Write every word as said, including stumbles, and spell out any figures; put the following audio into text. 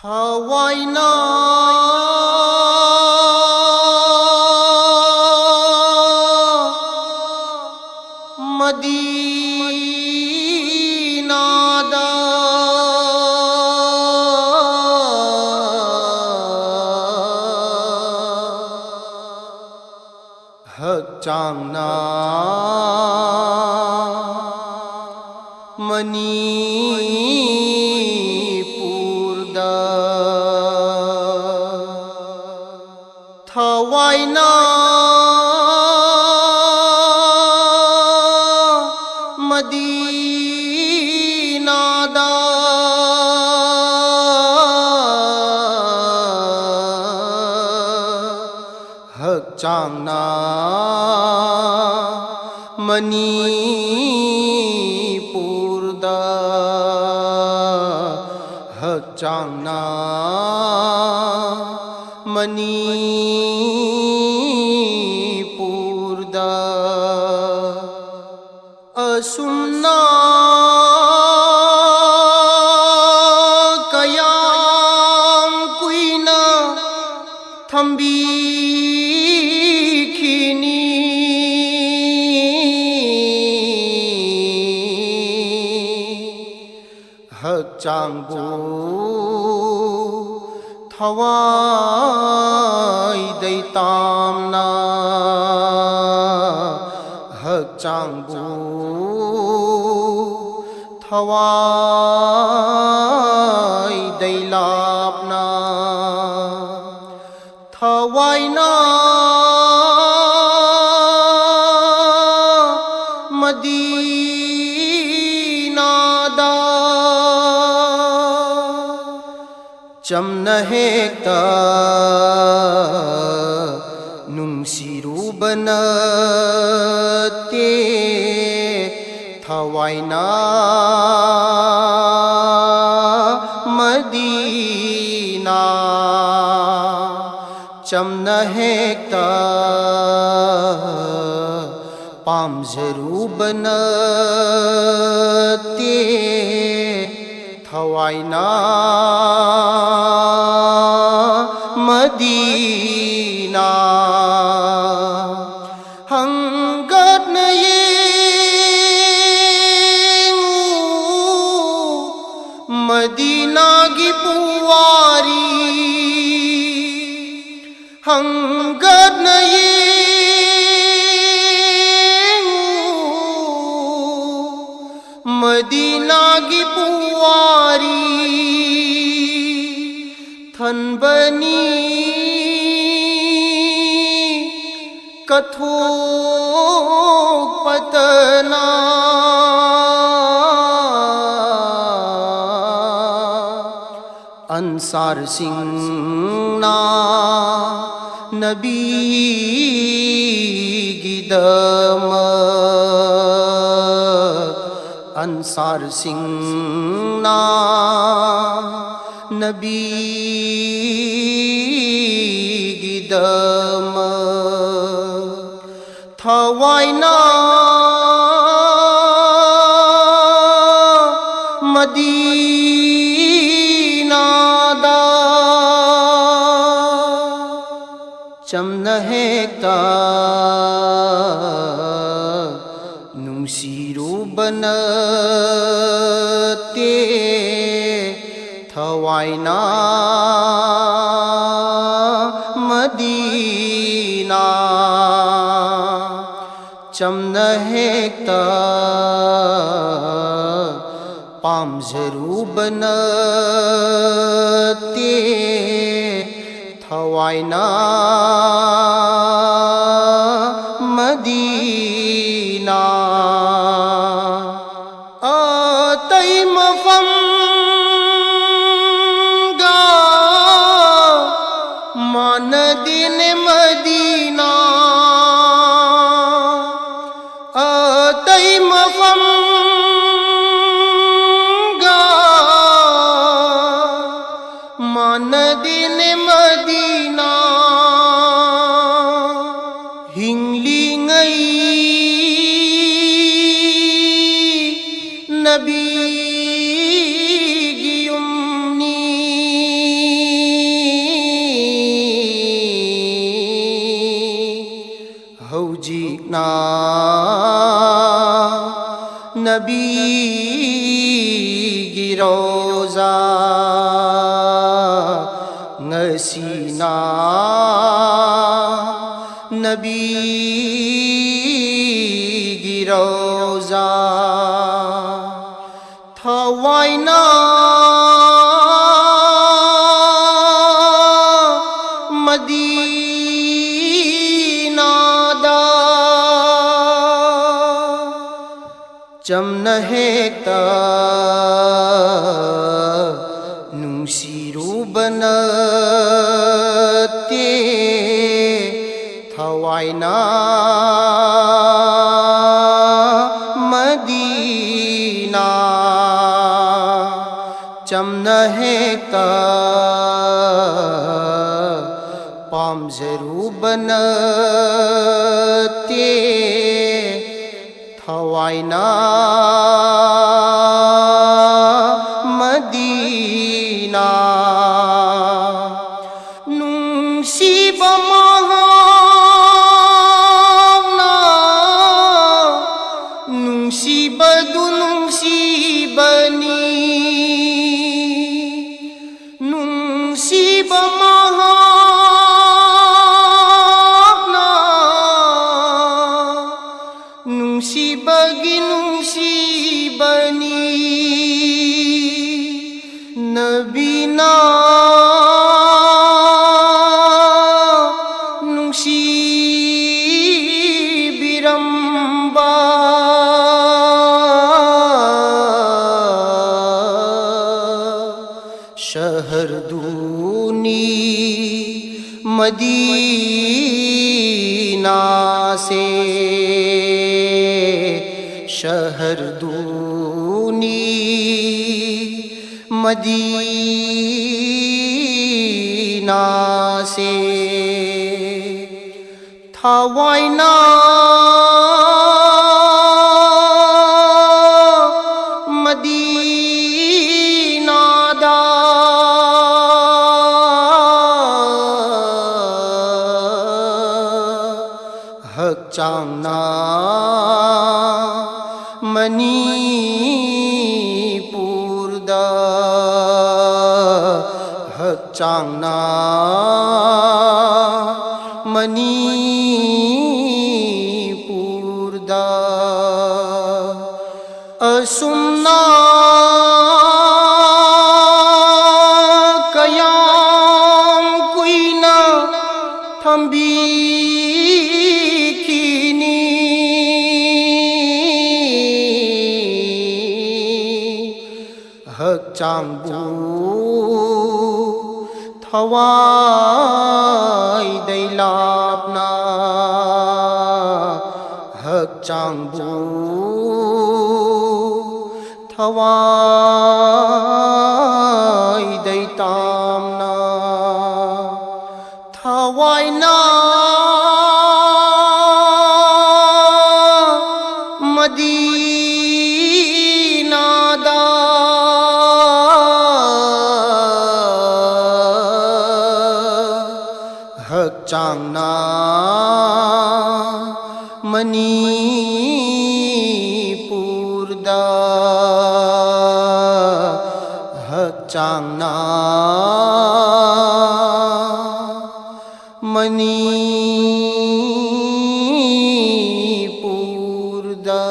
ꯊꯋꯥꯏꯅ ꯃꯗꯤꯅꯥꯗ ꯍꯛꯆꯥꯡꯅ ꯃꯅꯤꯄꯨꯔꯗ, ꯊꯋꯥꯏꯅ ꯃꯗꯤꯅꯥꯗ, ꯍꯛꯆꯥꯡꯅ ꯃꯅꯤꯄꯨꯔꯗ, ꯍꯛꯆꯥꯡꯅ ꯃꯅꯤꯄꯨꯔꯗ꯫ ꯑꯁꯨꯝꯅ ꯀꯌꯥꯝ ꯀꯨꯏꯅ ꯊꯝꯕꯤꯈꯤꯅꯤ? ꯍꯛꯆꯥꯡꯕꯨ ꯊꯋꯥꯏꯗꯩ ꯇꯥꯝꯅ, ꯍꯛꯆꯥꯡꯕꯨ ꯊꯋꯥꯏꯗꯩ ꯂꯥꯞꯅ, ꯊꯋꯥꯏꯅ ꯃꯗꯤꯅꯥꯗ ꯆꯝꯅ ꯍꯦꯛꯇ ꯅꯨꯡꯁꯤꯔꯨꯕ ꯅꯠꯇꯦ꯫ ꯊꯋꯥꯏꯅ ꯃꯗꯤꯅꯥ ꯆꯝꯅ ꯍꯦꯛꯇ ꯄꯥꯝꯖꯔꯨꯕ ꯅꯠꯇꯦ꯫ ꯊꯋꯥꯏꯅ ꯃꯗꯤꯅꯥ ꯍꯪꯒꯠꯅ ꯌꯦꯡꯉꯨ, ꯃꯗꯤꯅꯥꯒꯤ ꯄꯨꯋꯥꯔꯤ ꯍꯪꯒꯠꯅ ꯌꯦꯡꯉꯨ, ꯃꯗꯤꯅꯥꯒꯤ ꯄꯨꯋꯥꯔꯤ ꯊꯟꯕꯅꯤ ꯀꯠꯊꯣꯛꯄꯇꯅ꯫ ꯑꯟꯁꯥꯔꯁꯤꯡꯅ ꯅꯕꯤꯒꯤꯗꯃꯛ, ꯑꯟꯁꯥꯔꯁꯤꯡꯅ ꯅꯕꯤꯒꯤꯗꯃꯛ ꯊꯋꯥꯏꯅ ꯃꯗꯤꯅꯥꯗ ꯆꯝꯅ ꯍꯦꯛꯇ ꯅꯨꯡꯁꯤꯔꯨꯕ ꯅꯠꯇꯦ꯫ ꯊꯋꯥꯏꯅ ꯃꯗꯤꯅꯥ ꯆꯝꯅ ꯍꯦꯛꯇ ꯄꯥꯝꯖꯔꯨꯕ ꯅꯠꯇꯦ꯫ ꯊꯋꯥꯏꯅ ꯃꯗꯤꯅꯥ ꯑꯇꯩ ꯃꯐꯝꯒ ꯃꯥꯟꯅꯗꯦꯅꯦ ꯃꯗꯤꯅꯥ꯫ ꯑꯇꯩ ꯃꯐꯝꯒ ꯃꯥꯟꯅꯗꯦꯅꯦ ꯃꯗꯤꯅꯥ꯫ ꯍꯤꯡꯂꯤꯉꯩ ꯅꯕꯤ ꯅ ꯅꯕꯤꯒꯤ ꯔꯣꯖꯥ ꯉꯁꯤꯅ ꯅꯕꯤꯒꯤ ꯔꯣꯖꯥ ꯊꯋꯥꯏꯅ ꯃꯗꯤꯅꯥꯗ ꯆꯝꯅ ꯍꯦꯛꯇ ꯅꯨꯡꯁꯤꯔꯨꯕ ꯅꯠꯇꯦ꯫ ꯊꯋꯥꯏꯅ ꯃꯗꯤꯅꯥ ꯆꯝꯅ ꯍꯦꯛꯇ ꯄꯥꯝꯖꯔꯨꯕ ꯅꯠꯇꯦ꯫ ꯊꯋꯥꯏꯅ ꯃꯗꯤꯅꯥ ꯅꯨꯡꯁꯤꯕ ꯃꯍꯥꯛꯅ ꯅꯨꯡꯁꯤꯕꯗꯨ ꯅꯨꯡꯁꯤꯕꯅꯤ꯫ ꯅꯨꯡꯁꯤꯕ ꯃꯍꯥꯛꯅ ꯅꯨꯡꯁꯤꯕꯒꯤ ꯅꯨꯡꯁꯤꯕꯅꯤ꯫ ꯅꯕꯤꯅ ꯅꯨꯡꯁꯤꯕꯤꯔꯝꯕ ꯁꯍꯔꯗꯨꯅꯤ ꯃꯗꯤꯅꯥ ꯁꯦ꯫ ꯁꯍꯔꯗꯨꯅꯤ ꯃꯗꯤꯅꯥ ꯁꯦ꯫ ꯊꯋꯥꯏꯅ ꯃꯗꯤꯅꯥꯗ ꯍꯛꯆꯥꯡ ꯍꯛꯆꯥꯡꯅ ꯃꯅꯤꯄꯨꯔꯗ ꯑꯁꯨꯝꯅ ꯀꯌꯥꯝ ꯀꯨꯏꯅ ꯊꯝꯕꯤꯈꯤꯅꯤ? ꯍꯛꯆꯥꯡꯕꯨ ꯊꯋꯥꯏꯗꯩ ꯂꯥꯞꯅ, ꯍꯛꯆꯥꯡꯕꯨ ꯊꯋꯥꯏꯗꯩ ꯇꯥꯝꯅ, ꯊꯋꯥꯏꯅ ꯃꯗꯤꯅꯥꯗ ꯍꯛꯆꯥꯡꯅ ꯃꯅꯤꯄꯨꯔꯗ ꯍꯛꯆꯥꯡꯅ ꯃꯅꯤꯄꯨꯔꯗ